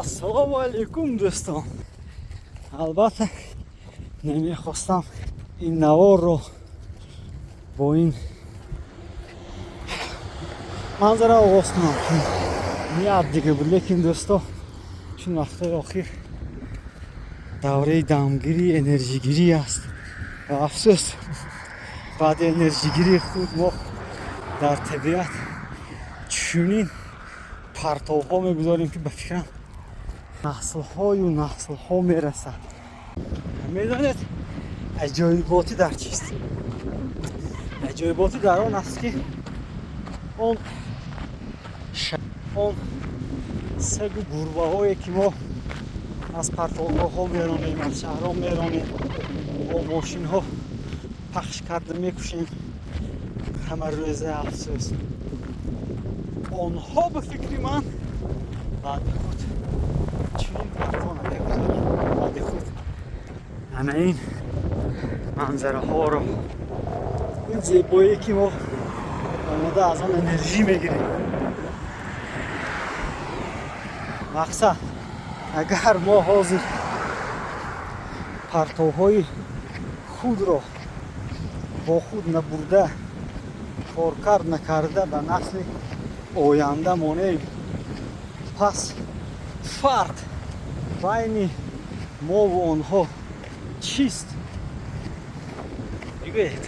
Ассалому алайкум, дӯстон. Албатта, намехостам ин наворро бо ин манзара оғоз кунам, чун ният дига буд, лекин, дӯсто, чун вақтҳои охир давраи дамгирӣ, энержигирӣ аст ва, афсӯс, баъди энержигирии худ мо дар табиат чунин партовҳо мегузорем, ки, ба фикрам, наслҳою наслҳо мерасад. Медонед, аҷоиботӣ дар чист? Аҷоиботӣ дар он аст, ки он сагу гурбаҳое, ки мо аз партовгоҳҳо меронем, аз шаҳрҳо меронем, бо мошинҳо пахш карда мекушем ҳамарӯза, афсӯс, онҳо, ба фикри ман, баъди худ чунин партов намегузоранд. Баъди худ ана ин манзараҳоро, ин зебоие, ки мо омода аз он энержӣ мегирем. Мақсад, агар мо ҳозир партовҳои худро бо худ набурда, коркард накарда, ба насли оянда монем, пас фарқ байни мову онҳо чист? Бигӯед.